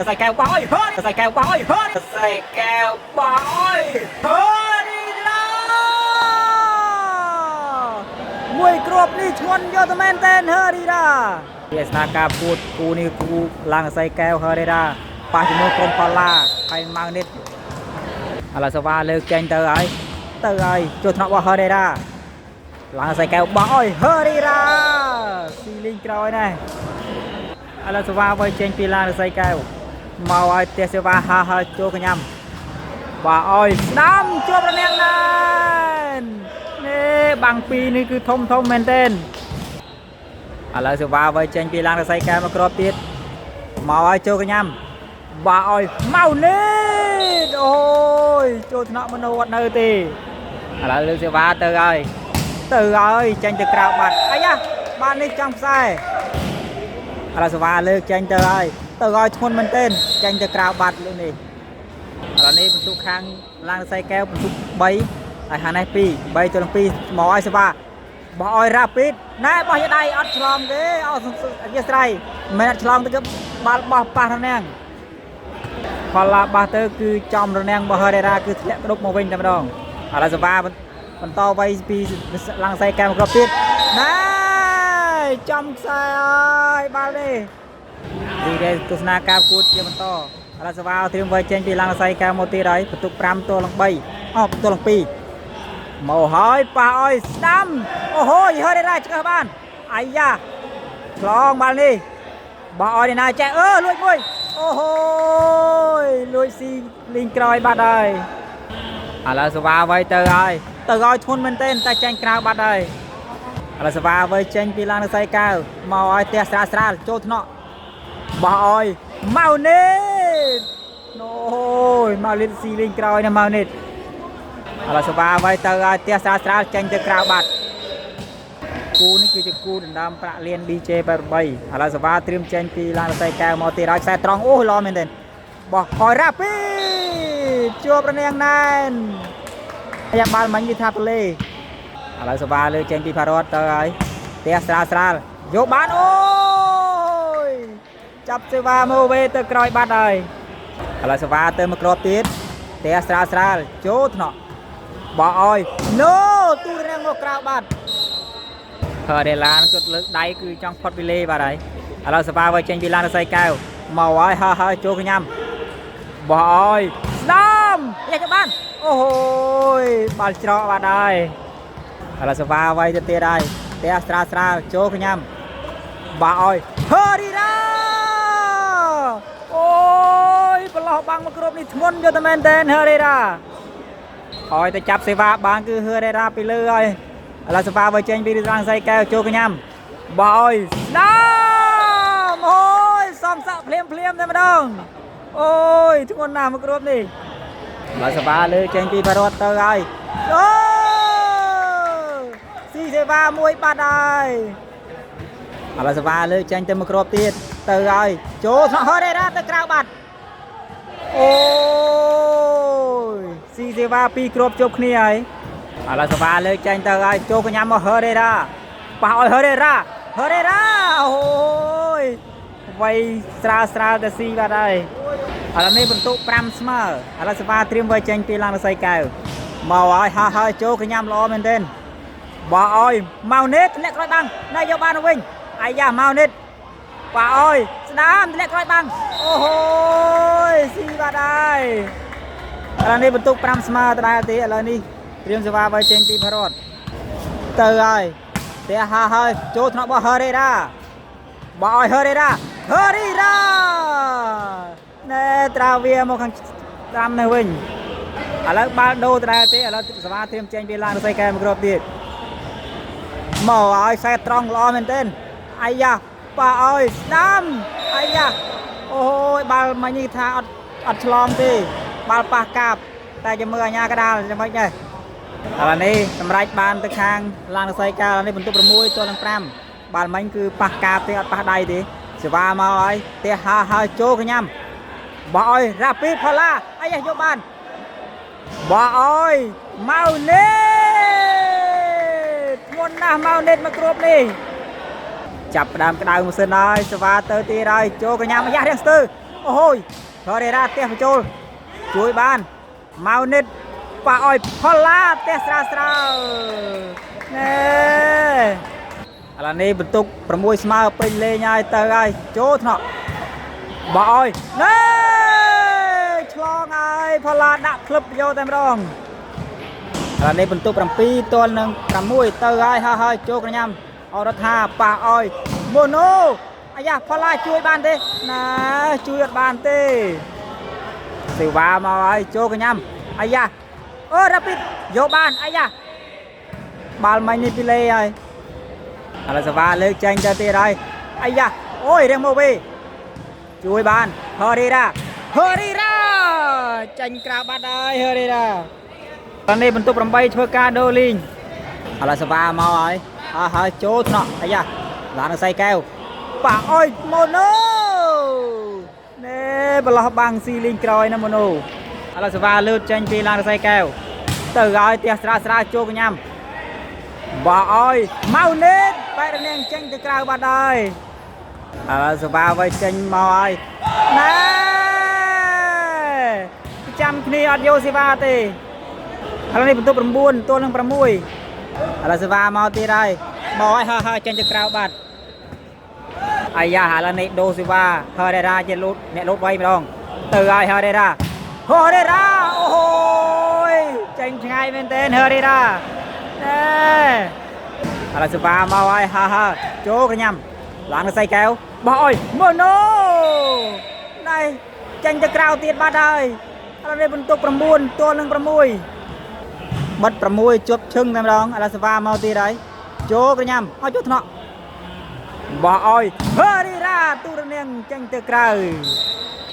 សៃកែវបោះអើយហឺសៃកែវបោះអើយហឺសៃកែវបោះអើយហឺរីឡាមួយគ្រាប់នេះឈ្ងន់យកទៅមែនតែនហឺរីរ៉ាវាសនាការពួតគូនេះគូឡើងសៃកែវហឺរីរ៉ាប៉ះជាមួយក្រុមផល្លាហើយម៉ៅនិតឥឡូវសវ៉ាលើកចេញទៅហើយទៅហើយចូលថ្នាក់របស់ហឺរីរ៉ាឡើងសៃកែវបោះអើយហឺរីរ៉ាស៊ីលីងក្រោយណែ ឥឡូវសេវាវាយចេញពីឡានរស័យកែវមកឲ្យផ្ទះសេវាហាហើយចូលកញ្ញាំបាទឲ្យស្ដាំជួបរនាងណែននេះបាំងពីរនេះគឺធំធំមែនទែនឥឡូវសេវាវាយចេញពីឡានរស័យកែវមកគ្រាប់ទៀតមកឲ្យចូលកញ្ញាំបាទឲ្យម៉ៅនេះអូយចូលថ្នាក់មនុស្សអត់នៅទេឥឡូវលើកសេវាទៅហើយទៅហើយចេញទៅក្រៅបាត់អាយ៉ាបាននេះចង់ផ្សែ ឥឡូវសវ៉ាលើកចេញទៅហើយទៅឲ្យធ្ងន់មែនទែនចេញទៅក្រៅបាត់លើកនេះឥឡូវនេះបន្ទុកខាងឡានសៃកែវបន្ទុក3ហើយខាងនេះ2 3ទល់នឹង2មកឲ្យសវ៉ាបោះឲ្យរ៉ាពីតណែបោះយកដៃអត់ឆ្លងទេអត់អធិស្ឋានមិនអត់ឆ្លងទេគឺបាល់បោះប៉ះរនាំងផល្លាបោះទៅគឺចំរនាំងបោះហរេរ៉ាគឺធ្លាក់ក្តុបមកវិញតែម្ដងឥឡូវសវ៉ាបន្តវៃពីឡាំងសៃកែវមកគ្រាប់ទៀតណែចំខ្សែហើយបាល់នេះ រីករាយទស្សនាការប្រកួតជាបន្តឥឡូវសវ៉ាត្រៀមវាយចេញពីឡាំងសៃកែវមកទៀតហើយបន្ទុក5ទល់នឹង3អូទល់នឹង2មកហើយប៉ះឲ្យស្ដាំអូហូយហឺរ៉ាឆ្កឹះបានអាយ៉ាឆ្លងបាល់នេះបោះឲ្យនេះណាចេះអឺលួចមួយអូហូយលួចស៊ីលីងក្រោយបាត់ហើយឥឡូវសវ៉ាវាយទៅហើយទៅឲ្យធ្ងន់មែនទែនតែចាញ់ក្រៅបាត់ហើយឥឡូវសវ៉ាវាយចេញពីឡានសៃកែវមកឲ្យផ្ទះស្រាលស្រាលចូលថ្នាក់ បោះអើយម៉ៅនេះអូយម៉ៅលីតស៊ីលេងក្រោយណាម៉ៅនេះឥឡូវសវ៉ាໄວទៅឲ្យផ្ទះស្រាលស្រាលចេញទៅក្រៅបាត់គូនេះគឺជាគូដណ្ដើមប្រាក់លាន DJ 88ឥឡូវសវ៉ាត្រៀមចេញពីឡានរស័យកែវមកទៀតហើយខ្សែត្រង់អូល្អមែនទេបោះអយរ៉ាពីជួបរនាងណែនអាយ៉ាបាល់មិញវាថាប្លេឥឡូវសវ៉ាលើកចេញពីផារតទៅហើយផ្ទះស្រាលស្រាលយកបានអូយ ចាប់សេវាមកវេទៅក្រោយបាត់ហើយឥឡូវសេវាទៅមកគ្រាប់ទៀតផ្ទះស្រាលស្រាលចូលថ្នាក់បោះឲ្យណូទូររាំងមកក្រៅបាត់ហឺរេឡានគាត់លើកដៃគឺចង់ផុតពីលេបាត់ហើយឥឡូវសេវាវាចេញពីឡានរស័យកែវមកហើយហើហើយចូលកញ្ញាំបោះឲ្យស្ដាំយ៉ាក់បានអូហូយបាល់ច្រកបាត់ហើយឥឡូវសេវាវាយទៅទៀតហើយផ្ទះស្រាលស្រាលចូលកញ្ញាំបោះឲ្យហឺរីរ៉ា អូយប្រឡោះបាំងមកគ្រប់នេះធ្ងន់យកតែមែនតែនហឺរេរ៉ាឲ្យទៅចាប់សេវាបានគឺហឺរេរ៉ាពីលើហើយឥឡូវសេវាបើចេញពីរាងសៃកែវចូលកញ្ញាំបោយស្ដាមអូយសំសាក់ភ្លាមភ្លាមតែម្ដងអូយធ្ងន់ណាស់មកគ្រប់នេះឥឡូវសេវាលើចេញពីបារត់ទៅហើយអូស៊ីសេវាមួយបាត់ហើយ ឥឡូវសវ៉ាលើកចេញទៅមកគ្រាប់ទៀតទៅហើយចូលថ្នាក់ហឺរេរ៉ាទៅក្រៅបាត់អូយស៊ីសេវាពីរគ្រាប់ជប់គ្នាហើយឥឡូវសវ៉ាលើកចេញទៅហើយចូលកញ្ញាំមកហឺរេរ៉ាប៉ះឲ្យហឺរេរ៉ាហឺរេរ៉ាអូយវៃស្រាលស្រាលទៅស៊ីបាត់ហើយឥឡូវនេះបន្ទុក5ស្មើឥឡូវសវ៉ាត្រៀមវាយចេញពីឡានរស័យកែវមកហើយហោះហើយចូលកញ្ញាំល្អមែនទែន បោះអើយម៉ៅនេះធ្លាក់ក្រោយបាំងណែយកបានទៅវិញអាយ៉ាម៉ៅនេះប៉ាអើយស្ដាមធ្លាក់ក្រោយបាំងអូហូយស៊ីបាត់ហើយឥឡូវនេះបន្ទុក5ស្មើដដែលទេឥឡូវនេះត្រៀមសេវាបើចេញពីផារតទៅហើយផ្ទះហាហើយចូលថ្នាក់របស់ហឺរេរ៉ាបោះអើយហឺរេរ៉ាហឺរីរ៉ាណែត្រាវាមកខាងតាមនេះវិញឥឡូវបាល់ដូរដដែលទេឥឡូវសេវាត្រៀមចេញពីឡានរស័យកែមកគ្រាប់ទៀត មកឲ្យខ្សែត្រង់ល្អមែនទែនអាយ៉ាប៉ាឲ្យស្ដាំអាយ៉ាអូយបាល់មិញនេះថាអត់អត់ឆ្លងទេបាល់ប៉ះកាបតែចាំមើលអាញាកដាលចាំមិនដែរឥឡូវនេះសម្រាប់បានទៅខាងឡានរស័យកាលនេះបន្ទុក6ទល់នឹង5បាល់មិញគឺប៉ះកាបទេអត់ប៉ះដៃទេសេវាមកឲ្យផ្ទះហាហើយចូលកញ្ញាំបោះឲ្យរ៉ាពីផល្លាអាយ៉ាយកបានបោះឲ្យម៉ៅនេះ ធ្ងន់ណាស់ម៉ៅនេតមកគ្រាប់នេះចាប់ផ្ដើមក្តៅម៉ាស៊ីនហើយសវ៉ាទៅទៀតហើយចូលកញ្ញាម្យ៉ាស់រៀងស្ទើ អូហូយហរេរ៉ាផ្ទះបញ្ចូលជួយបានម៉ៅនិតប៉ះឲ្យផល្លាផ្ទះស្រាលស្រាលណែឥឡូវនេះបន្ទុក6ស្មើពេញលេងហើយទៅហើយចូលថ្នាក់បោះឲ្យណែឆ្លងហើយផល្លាដាក់ក្លឹបយកតែម្ដងឥឡូវនេះបន្ទុក7ទល់នឹង6ទៅហើយហើយហើយចូលក្រញ៉ាំអរដ្ឋាប៉ះឲ្យម៉ូណូអាយ៉ាផល្លាជួយបានទេណាជួយអត់បានទេសេវាមកហើយចូលក្រញ៉ាំអាយ៉ាអូរ៉ាពីតយកបានអាយ៉ាបាល់មិញនេះពីលេហើយឥឡូវសេវាលើកចេញទៅទៀតហើយអាយ៉ាអូយរៀងមកវិញជួយបានហរីរ៉ាហរីរ៉ាចាញ់ក្រៅបាត់ហើយហរីរ៉ា តនេះបន្ទុក8ធ្វើការដូរលីងឥឡូវសវ៉ាមកហើយហើយហើយចូលថ្នាក់អាយ៉ាឡានសៃកែវប៉ាអុយម៉ូណូណែបលោះបាំងស៊ីលីងក្រោយណាម៉ូណូឥឡូវសវ៉ាលើកចេញពីឡានសៃកែវទៅឲ្យផ្ទះស្រាស្រាចូលកញ្ញាំបាអុយម៉ៅនេតបែករនាងចេញទៅក្រៅបាត់ហើយឥឡូវសវ៉ាໄວចេញមកហើយណែចាំគ្នាអត់យកសេវាទេ ឥឡូវនេះបន្ទុក9ទល់នឹង6ឥឡូវសេវាមកទៀតហើយមកហើយហើយហើយចេញទៅក្រៅបាត់អាយ៉ាឥឡូវនេះដូសេវាហរេរ៉ាជាលូតអ្នកលូតវៃម្ដងទៅហើយហរេរ៉ាហរេរ៉ាអូហូយចេញឆ្ងាយមែនទែនហរេរ៉ាណែឥឡូវសេវាមកហើយហើយហើយចូលក្រញ៉ាំឡានសៃកែវបោះអុយម៉ូណូណែចេញទៅក្រៅទៀតបាត់ហើយឥឡូវនេះបន្ទុក9ទល់នឹង6 បិទ6ជាប់ឈឹងតែម្ដងឥឡូវសវ៉ាមកទៀតហើយចូលក្រញ៉ាំឲ្យចូលថ្នាក់បោះឲ្យហរីរ៉ាទូរនាងចេញទៅក្រៅឥ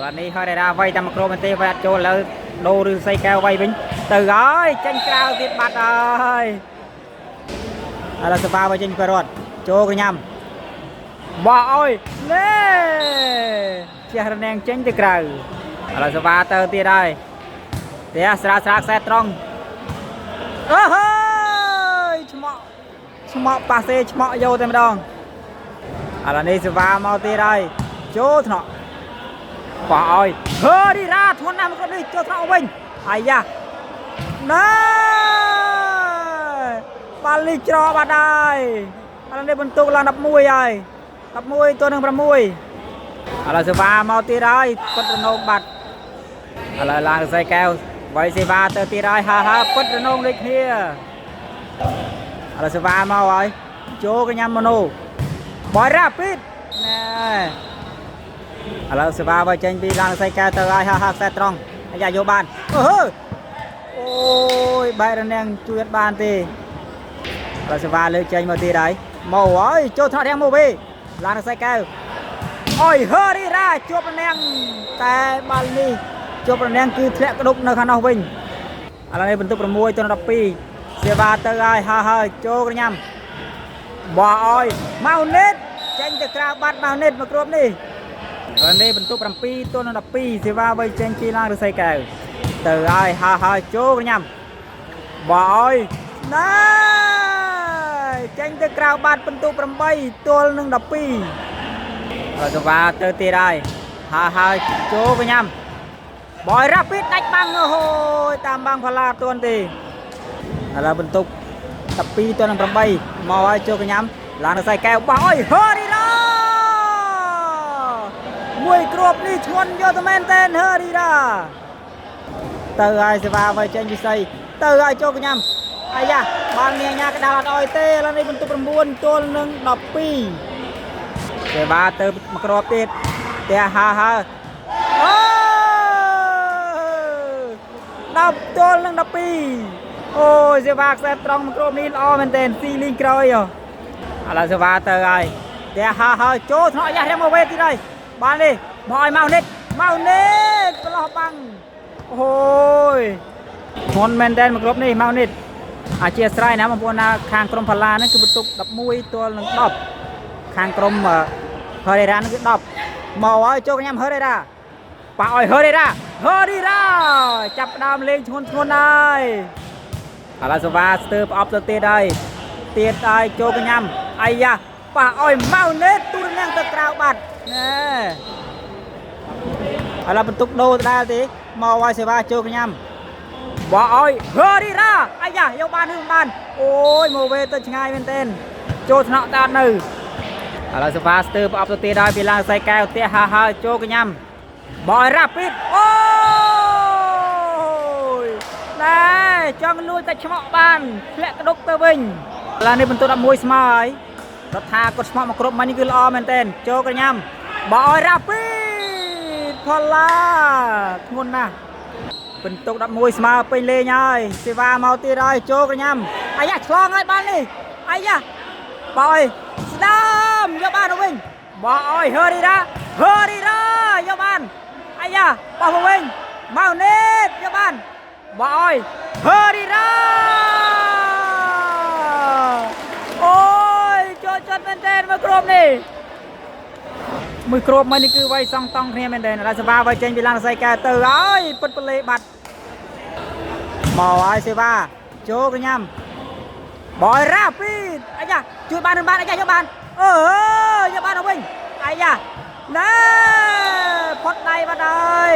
ឡូវនេះហរីរ៉ាវាយតាមក្រុមទេវាយអត់ចូលឥឡូវដូរឬសីកែវវាយវិញទៅហើយចេញក្រៅទៀតបាត់ហើយឥឡូវសវ៉ាវាចេញទៅរត់ចូលក្រញ៉ាំបោះឲ្យណែជះរនាងចេញទៅក្រៅឥឡូវសវ៉ាទៅទៀតហើយផ្ទះស្រាស្រាខ្សែត្រង់ អើហើយឆ្មក់ឆ្មក់ប៉ាសេឆ្មក់យកតែម្ដងឥឡូវនេះសេវាមកទៀតហើយចូលថ្នាក់ប៉ះឲ្យហឺរីរ៉ាធ្ងន់ណាស់មកនេះចូលថ្នាក់វិញអាយ៉ាណែបាល់នេះច្រកបាត់ហើយឥឡូវនេះបន្ទុកឡើង11ហើយ11ទល់នឹង6ឥឡូវសេវាមកទៀតហើយពិតរណងបាត់ឥឡូវឡើងសរសៃកែវវាយសេវាទៅទៀតហើយហាហាពិតរណងដូចគ្នាឥឡូវសេវាមកហើយចូលកញ្ញាំម៉ូណូបយរ៉ាពីតណែឥឡូវសេវាវាចេញពីឡានសរសៃកែវទៅហើយហាហាខ្សែត្រង់អាយ៉ាយកបានអឺហឺអូយបែករនាងជួយអត់បានទេឥឡូវសេវាលើកចេញមកទៀតហើយមកហើយចូលថ្នាក់រាំងមកវិញឡានសរសៃកែវ អុយហឺរីរ៉ាជាប់រនាំងតែបាល់នេះជាប់រនាំងគឺធ្លាក់ក្ដុបនៅខាងនោះវិញឥឡូវនេះបន្ទុក6ទៅ12សេវាទៅហើយហើយហើយចូលក្រញ៉ាំបោះអុយម៉ៅនេតចេញទៅក្រៅបាត់ម៉ៅនេតមកគ្រាប់នេះឥឡូវនេះបន្ទុក7ទល់នឹង12សេវាបីចេញពីឡានឫស្សីកែវទៅហើយហើយហើយចូលក្រញ៉ាំបោះអុយណែចេញទៅក្រៅបាត់បន្ទុក8ទល់នឹង12 ហើយសវ៉ាទៅទៀតហើយហើយហើយចូលកញ្ញាំបយរ៉ាពីតដាច់បាំងអូហូយតាមបាំងផាឡាទួនទេឥឡូវបន្ទុក12ទល់នឹង8មកហើយចូលកញ្ញាំឡានសៃកែវបោះអុយហឺរីរ៉ាមួយគ្រាប់នេះឈ្ងន់យកទៅមែនតែនហឺរីរ៉ាទៅហើយសេវាໄວចេញពិសីទៅហើយចូលកញ្ញាំអាយ៉ាបាល់នាងញ៉ាកដាលអត់អោយទេឥឡូវនេះបន្ទុក9ទល់នឹង12 សេវាទៅមកគ្រាប់ទៀតផ្ទះហាហើអូ10ទល់នឹង12អូយសេវាខ្សែត្រង់មកគ្រាប់នេះល្អមែនទែនស៊ីលីងក្រោយហ៎ឥឡូវសេវាទៅហើយផ្ទះហាហើចូលថ្នាក់យ៉ាស់រៀងមកវេទៀតហើយបាននេះមកឲ្យមកនេះមកនេះប្រឡោះបាំងអូយធ្ងន់មែនទែនមកគ្រាប់នេះមកនេះអធិស្ឋានណាបងប្អូនណាខាងក្រុមផាឡាហ្នឹងគឺបន្ទុក11ទល់នឹង10ខាងក្រុមហឺរេរ៉ាហ្នឹងគឺ10មកហើយចូលកញ្ញាំហឺរេរ៉ាប៉ះឲ្យហឺរេរ៉ាហឺរីរ៉ាចាប់ផ្ដើមលេងធ្ងន់ធ្ងន់ហើយឥឡូវសវ៉ាស្ទើប្រអប់ទៅទៀតហើយទៀតហើយចូលកញ្ញាំអាយ៉ាប៉ះឲ្យម៉ៅនេតទូរនាងទៅក្រៅបាត់ណែ ឥឡូវបន្ទុកដូរដដែលទេមកឲ្យសេវាចូលកញ្ញាំបោះឲ្យហឺរីរ៉ាអាយ៉ាយកបានឬមិនបានអូយមកវេទៅឆ្ងាយមែនទែនចូលថ្នាក់តានៅឥឡូវសេវាស្ទើប្រអប់ទៅទៀតហើយពីឡើងសៃកែវផ្ទះហាហើយចូលកញ្ញាំបោះឲ្យរ៉ាពីតអូយណែចង់លួចតែឆ្មក់បានធ្លាក់ក្តុកទៅវិញឥឡូវនេះបន្ទុក11ស្មើហើយរដ្ឋាគាត់ស្មក់មកគ្រប់មិញនេះគឺល្អមែនទែនចូលកញ្ញាំបោះឲ្យរ៉ាពីតផល្លាធ្ងន់ណាស់បន្ទុក11ស្មើពេញលេងហើយសេវាមកទៀតហើយចូលកញ្ញាំអាយ៉ាឆ្លងហើយបាននេះអាយ៉ាបោះឲ្យស្ដាមយកបានទៅវិញបោះឲ្យហឺរីរ៉ាហឺរីរ៉ាយកបានអាយ៉ាបោះមកវិញមកនេះយកបានបោះឲ្យហឺរីរ៉ាអូយចូលចិត្តមែនទែនមកក្រុមនេះ មួយគ្រាប់មកនេះគឺវាយសង់តង់គ្នាមែនទេឥឡូវសេវាវាយចេញពីឡានសៃកែទៅហើយពុតប្លេបាត់មកហើយសេវាចូលកញ្ញាំបយរ៉ាពីអាយ៉ាជួយបានឬបានអាយ៉ាយកបានអឺយកបានទៅវិញអាយ៉ាណែផុតដៃបាត់ហើយ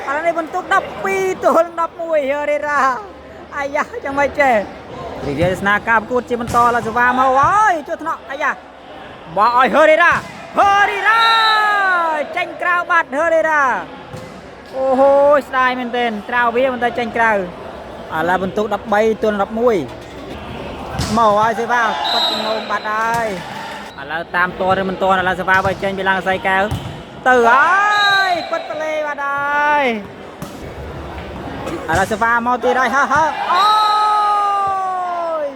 ឥឡូវនេះបន្ទុក12ទល់នឹង11ហឺរីរ៉ាអាយ៉ាចាំមិនចេះរីករាយស្នាការប្រកួតជាបន្តឥឡូវសេវាមកហើយជួយថ្នាក់អាយ៉ា បោះឲ្យហឺរីរ៉ាហឺរីរ៉ាចេញក្រៅបាត់ហឺរីរ៉ាអូហូស្ដាយមែនទែនត្រាវវាមិនទៅចេញក្រៅឥឡូវបន្ទុក13ទល់11មកឲ្យសេវាគាត់ចំណងបាត់ហើយឥឡូវតាមតឬមិនតឥឡូវសេវាបើចេញពីឡើងសៃកែវទៅហើយពិតប្លេបាត់ហើយឥឡូវសេវាមកទៀតហើយហឺហឺអូយ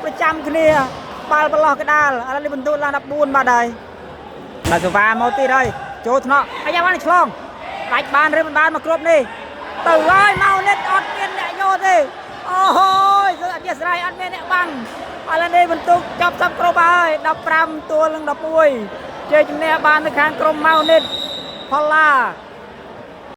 ប្រចាំគ្នាបាល់ប្រឡោះកដាលឥឡូវនេះបន្ទុកឡើង14បាត់ហើយដល់សេវាមកទៀតហើយចូលថ្នាក់អាយ៉ាបានឆ្លងដាច់បានឬមិនបានមកគ្រប់នេះទៅហើយមកនេះអត់មានអ្នកយកទេអូហូយសូមអធិស្ឋានអត់មានអ្នកបាំងឥឡូវនេះបន្ទុកចប់សពគ្រប់ហើយ15ទល់នឹង11ជ័យជំនះបាននៅខាងក្រុមម៉ៅនិតផល្លា។